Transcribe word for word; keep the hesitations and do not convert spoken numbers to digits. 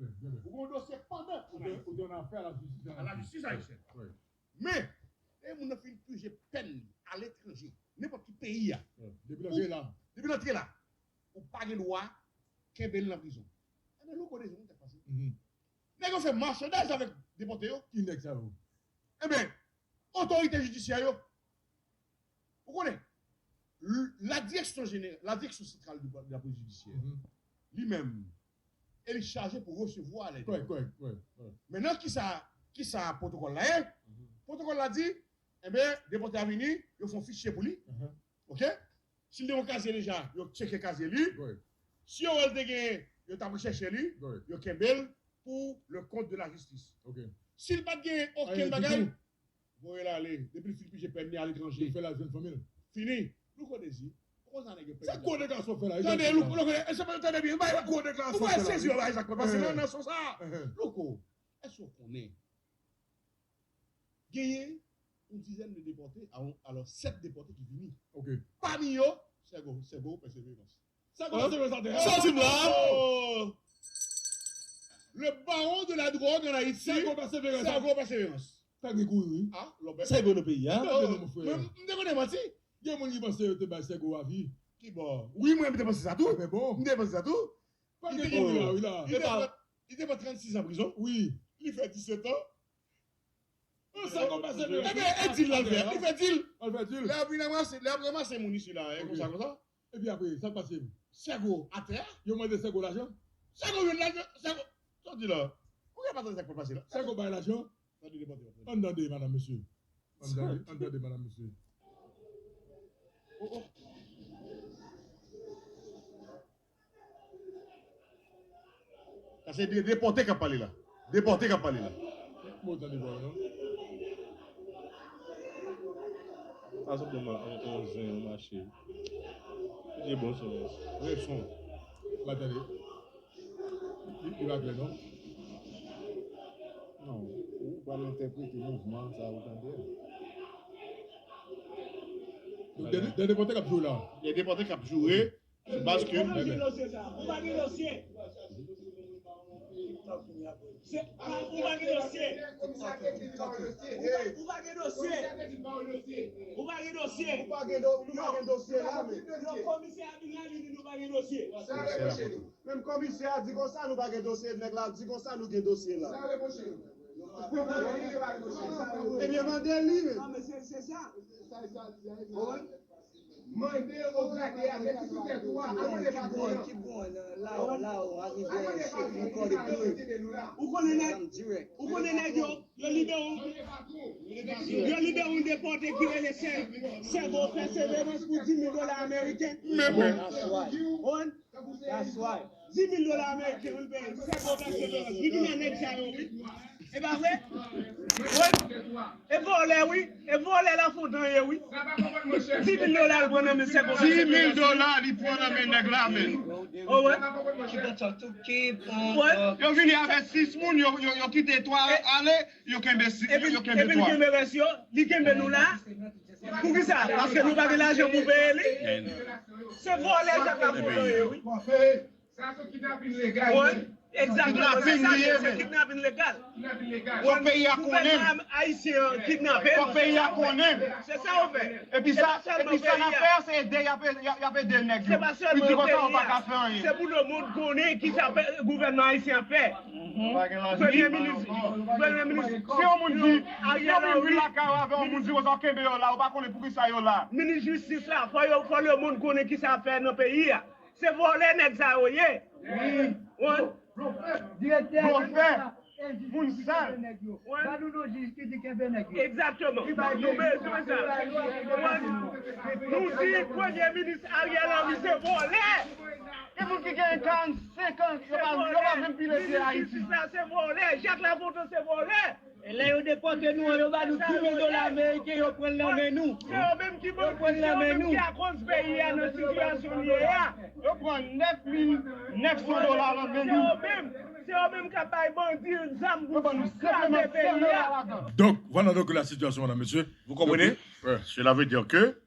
Ou gen yon dosye pandan an Ayiti. Ou gen yon afè a lajistis an Ayiti. A lajistis ayisyèn. Men, lè moun nan fin pije pèn li aletranje, nenpòt ki peyi a. Depi l antre la. Depi l antre la, ou pa gen dwa kenbe l nan prizon. Ebyen, Louko Désir, ou konn sa k pase? Nèg yo fè machandaj avèk depòte yo. Ki nèg sa yo? Ebyen, otorite jidisyè yo. Ou konnen, l- la direction générale, la direction centrale de, de la police judiciaire, li menm, e li chaje pou resevwa lè. Kòrèk, kòrèk, kòrèk, kòrèk. Mentnan, kisa, kisa pwotokòl la ye? Pwotokòl la di, enben, depòte a vini, yo fè yon fichye pou li. Oke? Si l te gen yon kazye deja, yo tcheke kazye li. Si yo wè l te gen, yo t ap rechèche li, yo kenbe l pour le compte de la justice. Si l pa t gen okenn bagay, voye l ale. Depi l fin pije pèn li aletranje. Li fè l al jwenn fanmi l. Fini. Louko Désir. Ou konn sa nèg yo fè. Se gwo deklarasyon w fè la. Tande, Louko, Louko, e se pa tande byen. Ou pa gwo deklarasyon w fè la. Ou pa sezi yo bagay sa k pral pase nan, nan son sa. Louko, èske w konnen genyen yon dizèn de depòte, alò, sèt depòte ki vini. Pami yo, Sègo, Sègo Pèseverans. Sègo Pèseverans atè a. Sa w di m la? Oh! Le baron de la drogue en Haïti, Sègo Pèseverans. Sègo Pèseverans. Sa gen kouri, wi. Ah, lòbèt. Sègo nan peyi a. Oh, men m te konnen manti. Gen moun ki panse yo te bay Sègo avi. Ki bò? Wi, mwen, m te panse sa tou. Bon. M te panse sa tou. Pa gen kouri la, wi, la. Li te pran, li te pran trannsis an prizon. Wi. Li fè disèt an. Ebyen, e dil la l fè. Li fè dil. Al fè dil. Lè ap vin ranmase, lè ap ranmase moun isi la, e konsa, konsa. Epi apre, sa k pase? Sègo atè a. Yo mande Sègo lajan. Sègo jwenn lajan. Sègo. Sa w di la? Ou gen pa tande sa k pral pase la? Sègo bay lajan. Ann tande, madanm, mesye. Ann tande, ann tande, madanm, mesye. Oh, oh. Sa se de, depòte k ap pale la. Depòte k ap pale la. Bon, tande vwa, non? Sa se bon, yon, yon zen, yon mache. Li bon, son. Wi, son. Ba tande. Li, li pa klè, non? Non, ou pral entèprete mouvman sa ou tande a. Donk, de, de depòte k ap joure la. De depòte k ap joure. Se paske. Ou pa gen dosye sa. Ou pa gen dosye. Se, ou pa gen dosye. Ou pa, ou pa gen dosye. Ou pa gen dosye. Ou pa gen do-, nou pa gen dosye la, men. Yo, komisè a vin la, li di nou pa gen dosye. Menm komisè a di konsa nou pa gen dosye, nèg la di konsa nou gen dosye la. Ebyen, mande li, men. Non, men se, se sa. Mande yo pou grade a, depi sou tèt ou a, al mande patwon an. Ki bò, ki bò, la, la, la, ou arive, chèf, ou kò de pye. Ou konnen nèg, ou konnen nèg yo, yo libere yon, yo libere yon depòte ki rele Sè-, Sègo Pèseverans pou dis mil dola ameriken. Men, men. That's right. Dis mil dola ameriken, ou l peye. Sègo Pèseverans. Li vin nan nèg sa yo, wi. E pa vre? Wi. E vòlè, wi. E vòlè Lafontan ye, wi. Dis mil dola l pran nan men Sègo Pèseverans. Dis mil dola li pran nan men nèg la, men. Oh, wi. Wi. Yo vini avèk sis moun, yo, yo, yo kite twa ale, yo kenbe si-, yo kenbe twa. Epi l kenbe rès yo, li kenbe nou la. Poukisa? Paske nou pa gen lajan pou peye li. Se vòlè Jacques Lafontaine ye, wi. Sa se kidnapin legal. Wi, egzakteman. Se sa, se kidnapin legal. Fòk peyi a konnen. Gouvènman ayisyen an kidnape nou. Fòk peyi a konnen. Se sa yo fè. Epi sa, epi sa n ap fè a, se ede, y ap, y ap, y ap ede nèg yo. Se pa sèlman peyi a. Li di konsa, ou pa ka fè anyen. Se pou lemonn konnen kisa gouvènman ayisyen an fè. Premye minis, premye minis. Si yon moun di, si yon moun vin lakay ou avè yon moun di konsa, w kenbe yo la, ou pa konnen poukisa yo la. Minis jistis la, fò yo, fò lemonn konnen kisa ap fè nan peyi a. Se vòlè nèg sa yo ye. Wi. Blofè. Moun sal. Ba nou non jij ki di kenbe nèg yo. Egzakteman. Nou bezwen sa. Nou di premye minis Ariel Henry se vòlè. Gen moun ki gen karannsenk an, yo pa, yo pa menm pi lete Ayiti. Jistis la se vòlè. Jacques Lafontaine se vòlè. E lè yo depòte nou an, yo ba nou dis mil dola ameriken, yo pran l nan men nou. Se yo menm ki banditis, se yo menm ki akoz peyi a nan sitiyasyon li ye a. Yo pran nèf mil nèf san dola nan men nou. Se yo menm, se yo menm k ap bay bandi zam pou kraze peyi a. Donc, voilà donc la situation, madame, monsieur. Vous comprenez? Donc, ouais. Cela veut dire que